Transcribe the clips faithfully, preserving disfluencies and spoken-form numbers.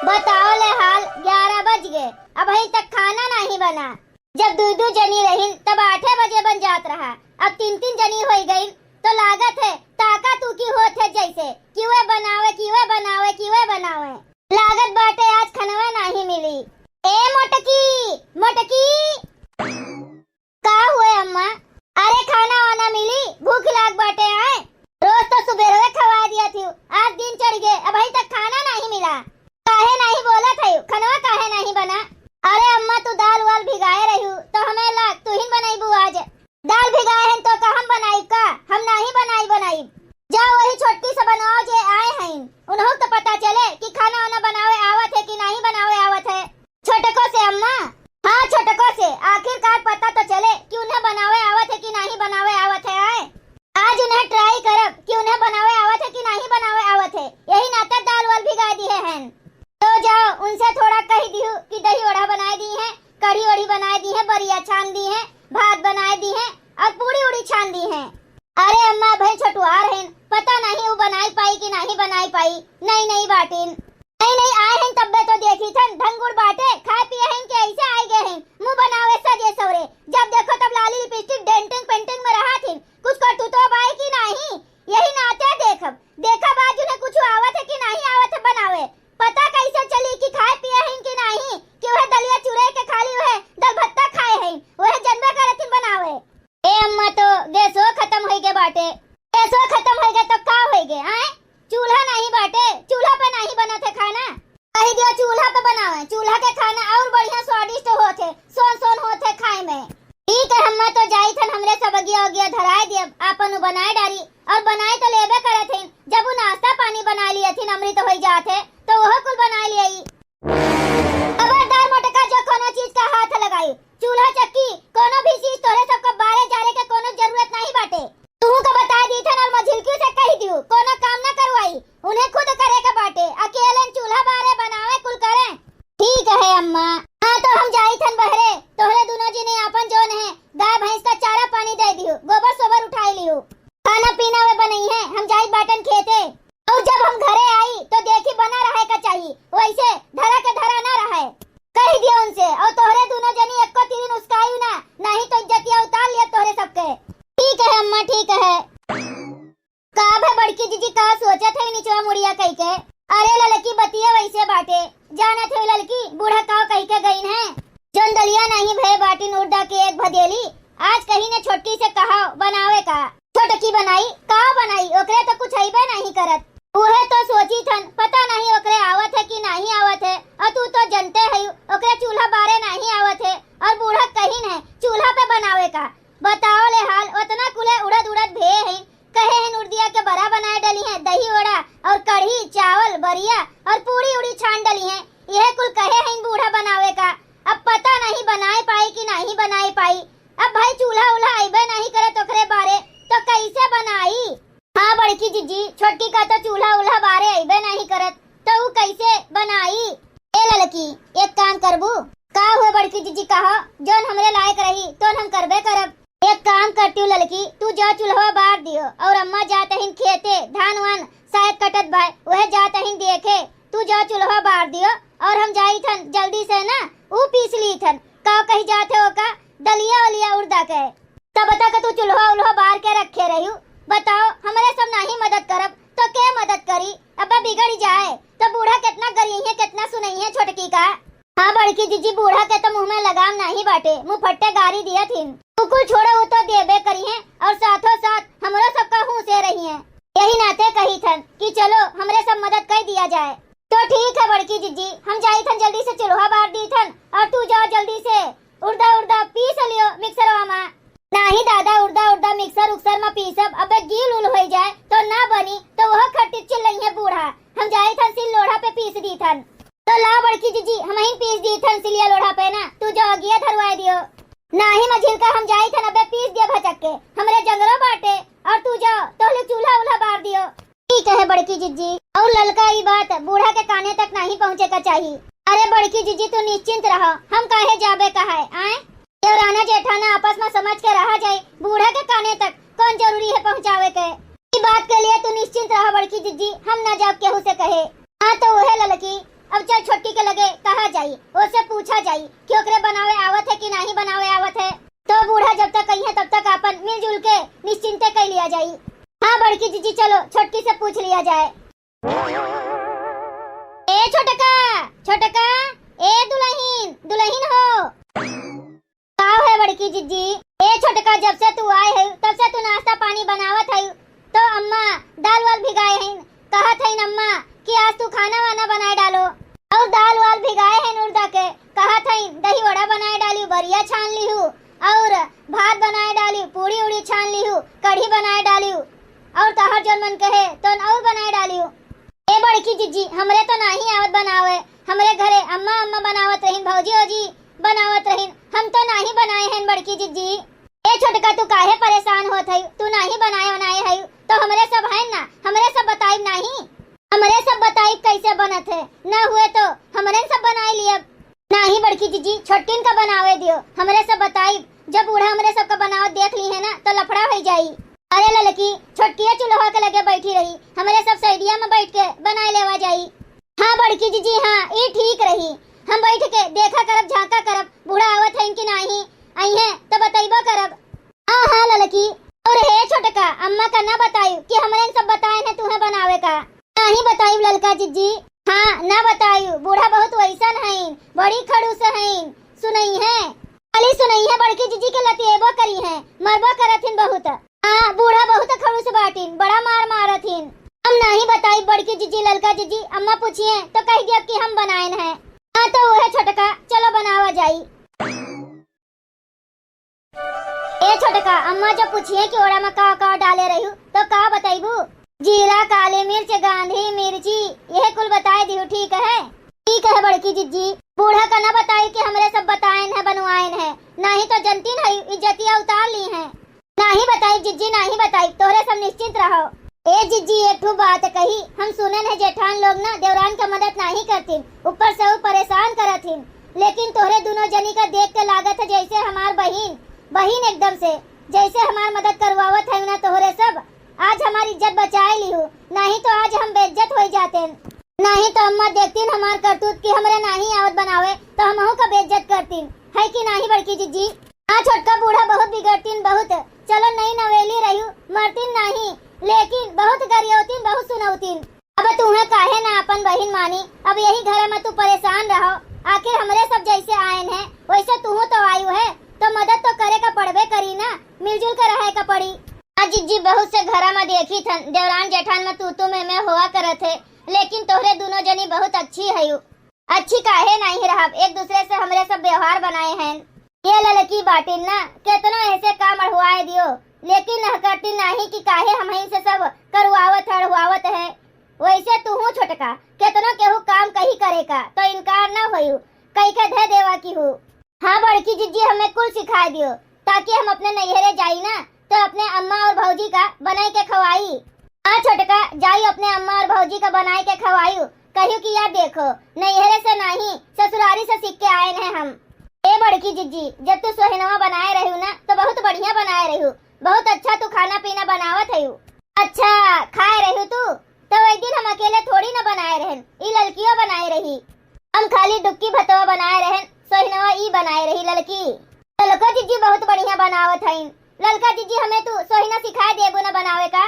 बताओ ले हाल, ग्यारह बज गए, अबहीं तक खाना नाहीं बना। जब दुइ दुइ जनी रहिन, तब आठे बजे बन जात रहा, अब तीन तीन जनी होइ गइन, तो लागत है ताका तूकी होत है जैसे, किउहे बनावे, किउहे बनावे, किउहे बनावे। लागत बाटे आज खनवा नाहीं मिली। ए मोटकी, मोटकी। का हुए अम्मा? अरे खाना वाना मिली, भूख लाग बाटे आए। रोज तो सुबेरवे खवाए दिया थी, आज दिन चढ़ गए, अबहीं तक खाना नाहीं मिला। काहे नाहीं बोलत है, खनवा काहे नाहीं बना? अरे अम्मा तू दाल वाल भिगाए रही, तो हमें लाग तू ही बनइबू आज। दाल भिगाए हैं तो का हम बनाइब का? हम नाहीं बनाई बनाइब। जाओ वही छोटकी से बनवाओ जे आए हैं, उन्हों तो पता चले कि खाना वाना बनावे आवत है कि नाहीं बनावे आवत है। छोटको से अम्मा? हाँ, छोटको से। आखिरकार पता तो चले कि उन्हें बनावे आवत है कि नाहीं बनावे आवत है। आए, आज उन्हें try करब कि उन्हें बनावे आवत है कि नाहीं बनावे आवत है। यही नाते दाल वाल भिगा दिए हैं। तो जाओ, उनसे थोड़ा कह दियो कि दही वड़ा बनाए दी हैं, कढ़ी वढ़ी बनाए दी हैं, बरिया छान दी हैं, भात बनाए दी हैं और पूड़ी उड़ी छान दी हैं। अरे अम्मा, भाई छोटुआर हैं, पता नहीं वो बनाई पाई कि नाहीं बनाई पाई। नहीं, नहीं बाटिन। नहीं, नहीं, आए हैं तब्बे तो देखी थन, ढंग गुड़ बाटे, खाए पिए हैं कि ऐसे आए गए हैं, मुँह बनावे सजे सवरे। जब देखो तब लाली लिपस्टिक डेंटिंग पेंटिंग में रहा थी, कुछ करतूतो बाए कि नाहीं, यही नाते देखब, देखब आज उन्हें कुछ आवत है कि नाहीं आवत है बनावे। पता कैसे चली कि खाए पिए हैं कि नाहीं, कि वह दलिया चुरे के खाली वह दल भत्ता खाए हैं, वह जनबे करत हैं बनावे। ए अम्मा, तो गैसो खतम होइ गए बाटे। गैसो खतम होइ गए तो का होइ गए, आए? चूल्हा नाहीं बाटे, चूल्हा पे नाहीं बनत है खाना। कही दियो चूल्हा पे बनावे, चूल्हा के खाना और बढ़िया स्वादिष्ट होत है, सोन सोन होत है खाए में। ठीक है अम्मा, तो जाई थन हमरे सब अगिया उगिया धराए दियब, आपन उ बनाए डारी और बनाए तो लेबे करत हैं। जब उ नाश्ता पानी बनाए लियथिन अमृत होइ जात है तो वह कुल बनाए लियाई। खबरदार मोटका, जो कोनो चीज का हाथ लगाई, चूल्हा चक्की, कोनो भी चीज तोहरे सबका बारे जारे के कोनो जरूरत नाहीं बाटे। तुहू का बताए दी थन और मझिलकी से कह दियो, कोनो काम ना करवाई, उन्हें खुद करे के बाटे, अकेले चूल्हा बारे बनावे कुल करे। ठीक है अम्मा। हाँ तो हम जाई थन बहरे, तोहरे दुनो जने आपन जौन है गाय भैंस का चारा पानी दे दियो, गोबर सोबर उठाई लियो, खाना पीना वे बनई है, हम जाई बाटन खेते। और जब हम घरे आई तो देखी बना रहे का चाहिए, वैसे धरा के धरा ना रहे। कह दिया उनसे, और तोहरे दोनों जनी एको तीरी उसकाई ना, नहीं तो इज्जतिया उतार लिया तोहरे सबके। ठीक है अम्मा, ठीक है। का भे बड़की जीजी, का सोचत है निचवा मुड़िया कह के? अरे ललकी, बतिया वैसे बाटे, जानत है ललकी, बूढ़ा का कह के गईन है, जौन दलिया नहीं भे बाटिन उड़दा के एक भदेली, आज कही ने छोटकी से कहा बनावे का। छोटकी बनाई, का बनाई, ओकरे तो कुछ अइबे नहीं करत। उहे तो सोची थन, पता नहीं ओकरे आवत है कि नहीं आवत है, और तू तो जनते है ओकरे चूल्हा बारे नहीं आवत है, और बूढ़ा कहिन है चूल्हा पे बनावे का। बताओ ले हाल, ओतना कुले उड़द उड़द भे हैं, कहे हैं उड़दिया के बरा बनाए डली हैं, दही वड़ा और कढ़ी, चावल, बरिया और पूड़ी उड़ी छान डली हैं, यह कुल कहे हैं बूढ़ा बनावे का। अब पता नहीं बनाए पाई कि नहीं बनाए पाई। अब भाई चूल्हा उल्हा अइबे नहीं करे तोकरे बारे, तो कैसे बनाई? हाँ बड़की जीजी, छोटकी का तो चूल्हा उल्हा बारे अइबे नहीं करत, तो ऊ कैसे बनाई? ए ललकी, एक काम करबू? का हुए बड़की जीजी, कहो, जौन हमरे लायक रही, तौन हम करबे करब। एक काम करती हूँ ललकी, तू जा चूल्हा बार दियो और अम्मा जात हिन खेते, धान वान शायद कटत भाई, वह जात हिन देखे, तू जा चूल्हा बार दियो और हम जाई थन जल्दी से ना, ऊ पीस ली थन, का कही जात है ओका, दलिया उलिया उड़दा के। तब तक तू चूल्हा उल्हा बार के रखे रही, बताओ, हमरे सब नहीं मदद करब तो के मदद करी? अब बिगड़ जाए तो बूढ़ा कितना गरिये, कितना सुनइये छोटकी का। हाँ बड़की जीजी, बूढ़ा के तो मुँह में लगाम नहीं बाटे, मुँह फट्टे गारी दिया थी। तू कुल छोड़ो, वो तो देबे करिये और साथों साथ हमरो सबका हूँ से रहिये। यही नाते कही थन कि चलो हमरे सब मदद कर दिया जाए। तो ठीक है बड़की जीजी, हम जाई थन जल्दी से चूल्हा बार दी थन और तू जाओ जल्दी से उड़दा उड़दा पीस लियो मिक्सरवा में। नाही दादा, उड़दा उड़दा मिक्सर उक्सर में पीसब, अबे गील उल होई जाए तो ना बनी, तो वह खट्टी चिल्लइहे बूढ़ा। हम जाई थन सिल लोढ़ा पे पीस दी थन। तो ला बड़की जीजी, हम ही पीस दी थन सिलिया लोढ़ा पे ना, तू जाओ गिया धरवाए दियो। नाही मझिलका, हम जाई थन अबे पीस दिया भचक के, हमरे जंगरो बाटे, और तू जाओ तोहले चूल्हा उल्हा बार दियो। ठीक है बड़की जीजी, और ललका ई बात बूढ़ा के काने तक नहीं पहुँचे का चाही। अरे बड़की जीजी तू निश्चिंत रहो, हम काहे जाबे कहाए, आए? देवराना जेठाना आपस में समझ के रहा जाए, बूढ़ा के काने तक कौन जरूरी है पहुँचावे के? ई बात के लिए तू निश्चिंत रहो बड़की जीजी, हम ना जाब केहू से कहे। हाँ तो वह ललकी, अब चल छोटकी के लगे कहा जाई, ओसे पूछा जाई कि ओकरे बनावे आवत है कि नाही बनावे आवत है। तो बूढ़ा जब तक अइहें तब तक आपन मिलजुल के निश्चिंते कइ लिया जाई। हाँ बड़की जिज्जी, चलो छोटकी से पूछ लिया जाए। ए छोटका, छोटका, ए दुलहिन, दुलहिन हो। का है बड़की जिज्जी? ए छोटका, जब से तू आए है तब से तू नाश्ता पानी बनावत है, तो अम्मा दाल वाल भिगाए हैं, कहत है अम्मा कि आज तू खाना वाना बनाए डालो। और दाल वाल भिगाए हैं उड़दा के, कहत है दही वड़ा बनाए डाली, बरिया छान ली हूँ, और भात बनाए डाली, पूड़ी उड़ी छान ली हूँ, कढ़ी बनाए डाली हूँ, और तोहर जौन मन कहे तौन और बनाए डाली हूँ। ए बड़की जिज्जी, हमरे तो नाही आवत बनावे, हमरे घरे अम्मा अम्मा बनावत रहिन, भौजी ओजी बनावत रहिन, हम तो नाही बनाए हैं बड़की जिज्जी। ए छोटका, तू काहे परेशान होत है? तू नाही बनाए बनाए है तो हमरे सब है ना, हमरे सब बताइब नाही, हमरे सब बताइब कैसे बनत है, न हुए तो हमरे सब बनाए लियब। नाही बड़की जिज्जी, छोटकिन का बनावे दियो, हमरे सब बताइब। जब बूढ़ा हमरे सब का बनावत देख ली है ना तो लफड़ा हो जाई। अरे ललकी, छोटकिया चूल्हा के लगे बैठी रही, हमरे सब साइडिया में बैठ के बनाए लेवा जाई। हाँ बड़की जिज्जी, हाँ, ई ठीक रही। हम बैठ के देखा करब, झांका करब, बूढ़ा आवत है कि नाही, अइहें तो बतैबो करब। हाँ, हाँ ललकी। और हे छोटका, अम्मा का ना बतायु कि हमरे सब बताए न तुहे बनावे का। नाही बतायु ललका जिज्जी। हाँ, ना बतायु, बूढ़ा बहुत वैसन हईन, बड़ी खड़ूस हईन। सुनइहें, खाली सुनइहें, बड़की जिज्जी के लतियेबो करिहें, मरबो करथिन बहुत। हाँ, बूढ़ा बहुत खड़ूस बाटिन, बड़ा मार मारथिन। हम नाही बताई बड़की जिज्जी, ललका जिज्जी, अम्मा पूछिहें तो कह दिया कि हम बनाएन है। हाँ तो उहे छोटका, चलो बनावा जाई। ए छोटका, अम्मा जो पूछिहें कि ओड़ा में का का डाले रहू तो का बतैबू? जीरा, काली मिर्च, गांधी मिर्ची, यह कुल बताए दिहू, ठीक है? ठीक है बड़की जिज्जी, बूढ़ा का ना बताई कि हमरे सब बताएन है, बनवाएन है, नाही तो जनतीन है, इज्जतिया उतार ली है। नाही बताई जिज्जी, नाही बताई, तोहरे सब निश्चिंत रहो। ए जिज्जी, एक ठो बात कही, हम सुनेन है जेठान लोग ना देवरान के मदद नाही करतीन, ऊपर से ऊ परेशान करथिन, लेकिन तोहरे दुनो जनी का देख के लागत है जैसे हमार बहिन, बहिन एकदम से, जैसे हमार मदद करवावत है ना तोहरे सब। आज हमार इज्जत बचाए लिहू, नाही तो आज हम बेइज्जत हो जातेन। नाही तो अम्मा देखतीन हमार करतूत कि हमरे नाही आवत बनावे, तो हमहू का बेइज्जत करतीन, है कि नाही बड़की जिज्जी? हाँ छोटका, बूढ़ा बहुत बिगड़तीन, बहुत। चलो नई नवेली रहू, मरतीन नाही, लेकिन बहुत गरियौतीन, बहुत सुनौतीन। अब तुहे काहे ना अपन बहिन मानी, अब यही घर में तू परेशान रहो। आखिर हमरे सब जैसे आएन है, वैसे तुहू तो आयु है, तो मदद तो करे का पड़बे करी ना, मिलजुल के रहे का पड़ी। आ जिज्जी, बहुत से घरा में देखी थन, देवरान जेठान में तू तू मैं मैं होआ करत है, लेकिन तोहरे दुनो जनी बहुत अच्छी हयू। अच्छी काहे नाही रहब, एक दूसरे से हमरे सब व्यवहार बनाए हैं। ये ललकी बाटिन ना, केतनो ऐसे काम अढ़वाए दियो, लेकिन नहकरती नाही कि काहे हमहिन से सब करवावत है, अढ़वावत है। वैसे तू हूँ छोटका, केतनो केहू काम कही करे का, तो इनकार ना होयू, कही के धे देवा की हूँ। हाँ बड़की जिज्जी, हमें कुल सिखाए दियो, ताकि हम अपने नैहरे जाई ना, तो अपने अम्मा और भौजी का बनाई के खवाई। हाँ छोटका, जाई अपने अम्मा और भौजी का बनाई के खवाई, कहियो कि यार देखो, नैहरे से नाही, ससुरारी से सीख के आए हैं हम। ए बड़की जिज्जी, जब तू सोहिनवा बनाए रहू ना, तो बहुत बढ़िया बनाए रहू, बहुत अच्छा तू खाना पीना बनावत हयू। अच्छा, खाए रहू तू? तो एक दिन हम अकेले थोड़ी ना बनाए रहन, ई ललकियो बनाए रही। हम खाली डुक्की भतवा बनाए रहन, सोहिनवा ई बनाए रही ललकी। ललको जिज्जी बहुत बढ़िया बनावत हईन। ललका जिज्जी, हमें तू सोहिना सिखाए देबो ना बनावे का?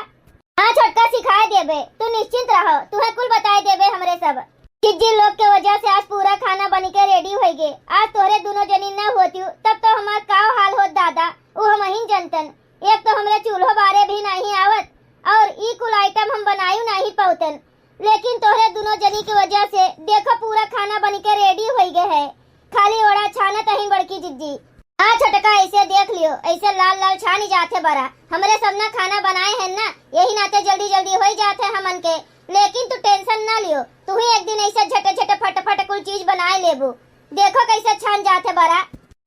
हाँ छोटका, सिखाए देबे, तू निश्चिंत रहो, तुहे कुल बताए देबे हमरे सब। जिज्जी लोग के वजह से आज पूरा खाना बन के रेडी होई गे। आज तोहरे दुनो जनी न होतियो, तब तो हमार काव हाल होत दादा, उ हमहिन जनतन। एक तो हमरे चूल्हो बारे भी नाही आवत, और ई कुल आइटम हम बनायू नाही पौतन, लेकिन तोहरे दुनो जनी के वजह से देखो पूरा खाना बन के रेडी होई गए है। खाली ओड़ा छानत अहिन बड़की जिज्जी। हाँ छोटका, ऐसे देख लियो, ऐसे लाल लाल छानी जात है बरा। हमरे सब ना खाना बनाए हैं ना, यही नाते जल्दी जल्दी होई जात है हमन के। लेकिन तू टेंशन ना लियो, तू ही एक दिन ऐसे झटे झटे फटाफट कुल चीज बनाए लेबू। देखो कैसे छान जात है बरा।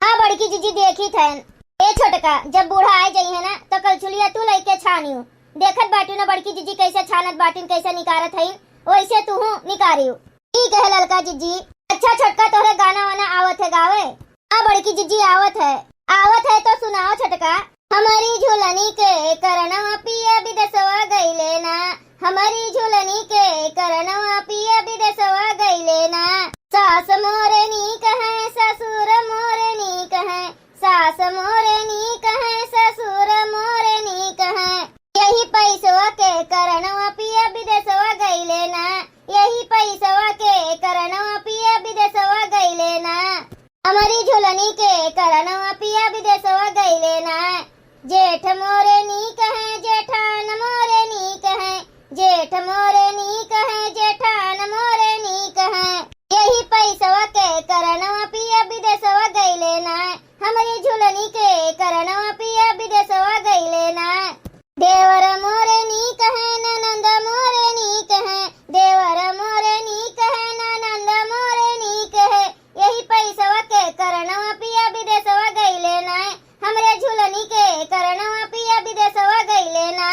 हाँ बड़की जिज्जी, देखी थैन। ए छोटका, जब बूढ़ा आए जाई है ना, तो कलछुलिया तू लइके छानियो। देखत बाटिन ना बड़की जिज्जी कैसे छानत बाटिन, कैसे निकारत हईन, वैसे तू हूँ निकारियो। ठीक है ललका जिज्जी। अच्छा छोटका, तोहरे गाना वाना आवत है गावे? हाँ बड़की जिज्जी, आवत है। आवत है तो सुनाओ छोटका। हमारी झुलनी के करनवा पिया बिदेसवा गइले ना, हमारी झुलनी के करनवा पिया बिदेसवा गइले ना। सास मोरे नीक हैं, ससुर मोरे नीक हैं, सास मोरे नीक हैं, ससुर मोरे नीक हैं। यही पैसवा के करनवा पिया बिदेसवा गइले ना, यही पैसवा के करनवा पिया बिदेसवा गइले ना। हमरी झुलनी के करनवा पिया बिदेसवा गइले ना। जेठ मोरे नीक हैं, जेठान मोरे नीक हैं, जेठ मोरे नीक हैं, जेठान मोरे नीक हैं। यही पैसवा के करनवा पिया बिदेसवा गइले ना। हमरी झुलनी के करनवा पिया बिदेसवा गइले ना। देवर मोरे नीक हैं, ननंद मोरे नीक हैं, देवर मोरे नीक हैं, ननंद मोरे नीक हैं। यही पैसवा के करनवा पिया बिदेसवा गइले ना। हमरे झुलनी के करनवा पिया बिदेसवा गइले ना।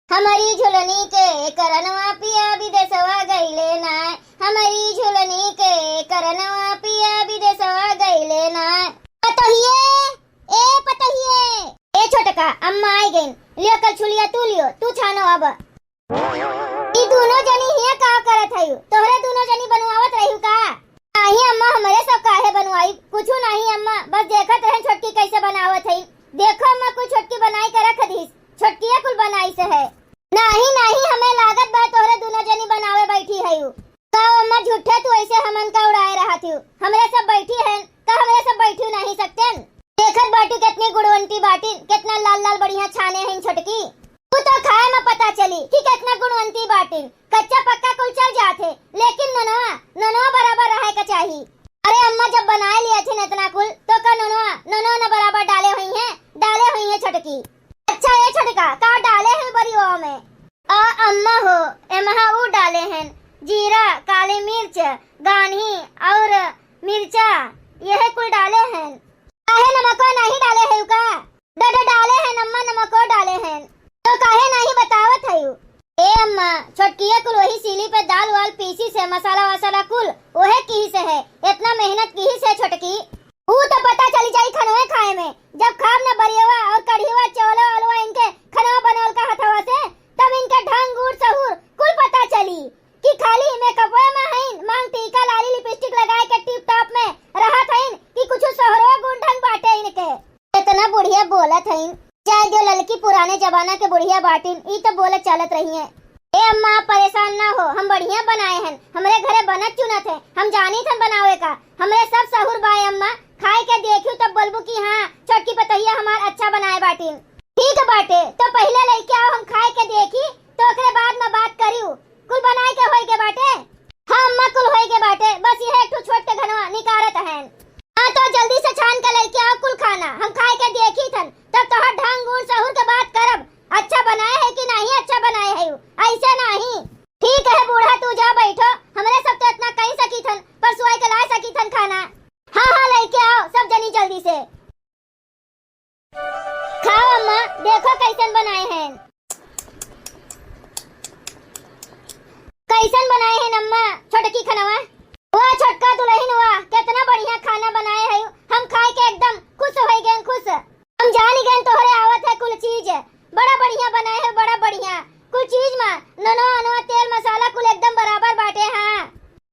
हमरी झुलनी के करनवा पिया बिदेसवा गइले ना। हमरी झुलनी के करनवा पिया बिदेसवा गइले ना। पतोहिए, ए पतोहिए। ए छोटका, अम्मा आई गइन। लियो कलछुलिया तू लियो, तू छानो अब। ई दुनो जनी हियां का करत हयू? तोहरे दुनो जनी बनवावत रही का? नाही अम्मा, हमरे सब काहे बनवाई? कुछु नाही अम्मा, बस देखत रहे छोटकी कैसे बनावत हई। देखो अम्मा, कुल छोटकी बनाई के रख दीस, छोटकिया कुल बनाई से है। नाही, नाही, हमें लागत बा तोहरे दुनो जनी बनावे बैठी हयू। का अम्मा, झूठे तू ऐसे हमन का उड़ाए रहत हयू? हमरे सब बैठी हैं, का हमरे सब बैठी नाही सकतेन? देखत बाटू कितनी गुणवंती बाटिन, कितना लाल लाल बढ़िया छाने हैं छोटकी। तू तो खाए में पता चली कि कितना गुणवंती बाटिन। कच्चा पक्का कुल चल जात है, लेकिन नोनवा, नोनवा बराबर रहे के चाही। अरे अम्मा, जब बनाए लिए थे इतना कुल, तो का नोनवा, नोनवा न बराबर डाले हुई हैं, डाले हुई हैं छोटकी। अच्छा ए छोटका, का डाले हैं बरियो में? आ अम्मा हो, एमहा ऊ डाले हैं, जीरा, काली मिर्च, गान्ही और मिर्चा, यह कुल डाले हैं। काहे नमको नहीं डाले है का? डड डाले हैं अम्मा, नमको डाले हैं। तो काहे नहीं बतावत है? ए अम्मा, छोटकिया कुल वही सीली पे दाल वाल पीसी से, मसाला वसाला कुल ओहे किही से है। इतना मेहनत किही से छोटकी। ऊ तो पता चली जाई खनवे खाए में। जब खाब न बरियवा और कढ़ियवा, चौलवा, अलवा इनके खनवा बनवल का हथवा से, तब इनके ढंग, गुण, सहूर कुल पता चली कि खाली मेकअपवे में हईन, मांग टीका, लाली, लिपस्टिक लगाए के टिप टॉप में रहत हईन कि कुछ सहरो गुण ढंग बाटे इनके। इतना बुढ़िया बोलत हईन, चाहे जो ललकी पुराने जमाना के बुढ़िया बाटिन, ई तो बोलत चालत रही हैं। ए अम्मा, आप परेशान ना हो, हम बढ़िया बनाए हैं, हमरे घरे बनत चुनत है, हम जानी थन बनावे का, हमरे सब सहूर बाय अम्मा, खाए के देखियो तब बोलबू कि हाँ, छोटकी पतोहिया हमार अच्छा बनाए बाटिन। ठीक बाटे, तो पहिले लइके आओ, हम खाए के देखी, तो ओकरे बाद में बात करियो। कुल बनाए के होई के बाटे? हाँ अम्मा, कुल होई के बाटे, बस यह एक ठो छोट के घनवा निकारत हैं। हाँ, तो जल्दी से छान के लइके आओ कुल खाना, हम खाए के देखी थन, तब तोहर ढंग गुण सहूर के बात करब। अच्छा बनाए है कि नहीं अच्छा बनाए है, ऐसे नहीं। ठीक है बूढ़ा, तू जा बैठो, हमरे सब तो इतना कही सकी थन, परसुआई के ला सकी थन खाना। हाँ, हाँ, लइके आओ सब जनी जल्दी से। खाओ अम्मा, देखो कैसन बनाए हैं। कैसन बनाए हैं अम्मा छोटकी खनवा? वाह छोटका दुलहिन वाह, कितना बढ़िया खाना बनाए है। हम खाए के एकदम खुश हो गए, खुश। हम जानी गए तोहरे आवत है कुल चीज। बड़ा बढ़िया बनाए है, बड़ा बढ़िया। कुल चीज मा नोनो अनवा तेल मसाला कुल एकदम बराबर बाटे। हाँ,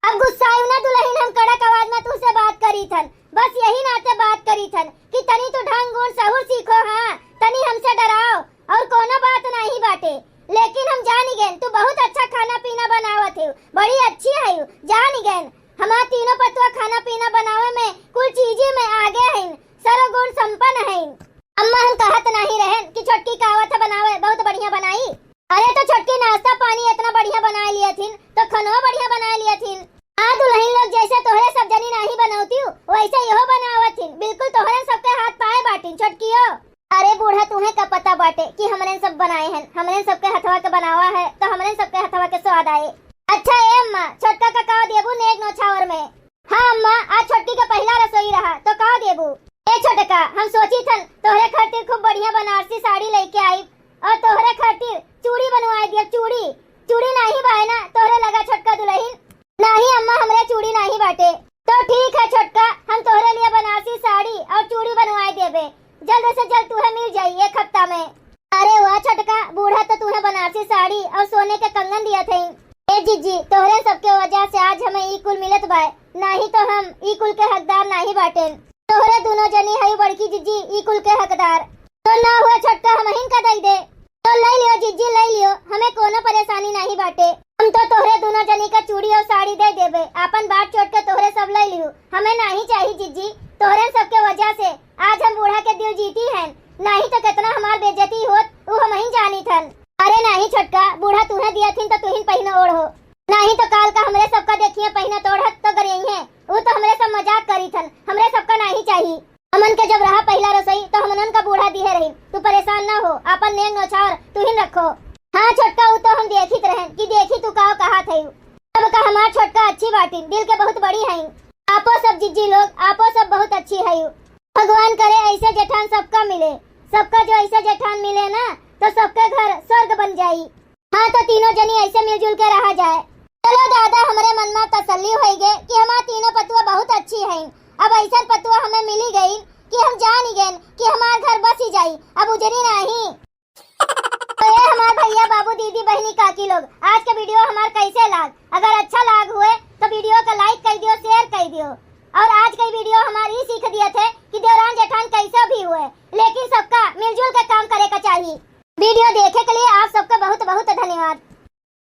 अब गुस्सायु ना दुलहिन, हम कड़क आवाज मा तुहसे बात करी थन, बस यही नाते बात करी थन कि तनी तू ढंग गुण सहूर सीखो। हाँ, तनी हमसे डराओ और कोनो बात नहीं बाटे, लेकिन हम जानी गए तू बहुत अच्छा खाना पीना बनावत है, बड़ी अच्छी है, जानी गए। हमार तीनों पतुआ खाना पीना बनावे में कुल चीजी में आगे हैं, सर्वगुण संपन्न हैं। अम्मा, हम कहत नाही रहन कि छोटकी का आवत है बनावे, बहुत बढ़िया बनाई। अरे तो छोटकी नाश्ता पानी इतना बढ़िया बनाए लिए थिन, तो खनवा बढ़िया बनाए लिए थिन। आ दुलहिन लोग जैसे तोहरे सब जनी नाही बनौती हूँ, वैसे यहो बनावत थिन। बिल्कुल तोहरे सबके हाथ पाए बाटिन छोटकियो। अरे बूढ़ा, तुहे का पता बाटे कि हमरे सब बनाए हैं, हमरे सबके हथवा के बनावा है, तो हमरे सबके हथवा के स्वाद आए। अच्छा ए अम्मा, छोटका का का देबू नेग नौछावर में? हाँ अम्मा, आज छोटकी के पहिला रसोई रहा, तो का देबू? ए छोटका, हम सोची थन तोहरे खातिर खूब बढ़िया बनारसी साड़ी लइके आई और तोहरे खातिर चूड़ी बनवाए दिया, चूड़ी। चूड़ी नाही बाए ना तोहरे लगा छोटका दुलहिन? नाही अम्मा, हमरे चूड़ी नाही बाटे। तो ठीक है छोटका, हम तोहरे लिए बनारसी साड़ी और चूड़ी बनवाए देबे। जल्द से जल्द तुहे मिल जाई एक हफ्ता में। अरे वाह छोटका, बूढ़ा तो तुहे बनारसी साड़ी और सोने के कंगन दिया थे। ए जिज्जी, तोहरे सबके वजह से आज हमें ई कुल मिलत बाय, नाही तो हम ई कुल के हकदार नाही बाटेन। तोहरे दुनो जनी हई बड़की जिज्जी, ई कुल के हकदार। तो ना हुए छोटका, हमहिन का दई दे। तो लई लियो जिज्जी, लई लियो, हमें कोनो परेशानी नाही बाटे। हम तो तोहरे दुनो जनी का चूड़ी और साड़ी दे देबे, आपन बाँट चोट के तोहरे सब लई लियो। हमें नाही चाही जिज्जी, तोहरे सबके वजह से आज हम बूढ़ा के दिल जीती हन, नाही तो कितना हमार बेइज्जती होत, उ हमहिन जानित हन। अरे नाही छोटका, बूढ़ा तुहें दियथिन तो तुहिन पहिनो ओढ़ो, नाही तो काल का हमरे सबका देखिए पहिनत ओढ़त तो गरियइहें। उ तो हमरे सब मजाक करित हन, हमरे सबका नाही चाही। हमन के जब रहा पहिला रसोई तो हमनन का बूढ़ा दिहे रही, तू परेशान ना हो, आपन नेंग नोछावर तुहिन रखो। हाँ छोटका, उ तो हम देखित रहन कि देखी तू काव कहात हई। अब का हमार छोटका अच्छी बाटिन, दिल के बहुत बड़ी हई। आपो सब जिज्जी लोग, आपो सब बहुत अच्छी हई। भगवान करे ऐसे जेठान सबका मिले, सबका जो ऐसे जेठान मिले ना तो सबके घर स्वर्ग बन जाई। हाँ तो तीनों जनी ऐसे मिलजुल के रहा जाए। चलो दादा, हमरे मन में तसल्ली होई गे कि हमार तीनों पतुआ बहुत अच्छी हईन। अब ऐसन पतुआ हमें मिली गई कि हम जानी गए कि हमार घर बसी जाई, अब उजरी नाही। तो ये हमार भैया, बाबू, दीदी, बहिनी, काकी लोग, आज के video हमार कैसे लाग? अगर अच्छा लाग हुए तो video का like कई दियो, share कई दियो। और आज के video हमार ई सीख दिए थे कि देवरान जेठान कैसे भी हुए,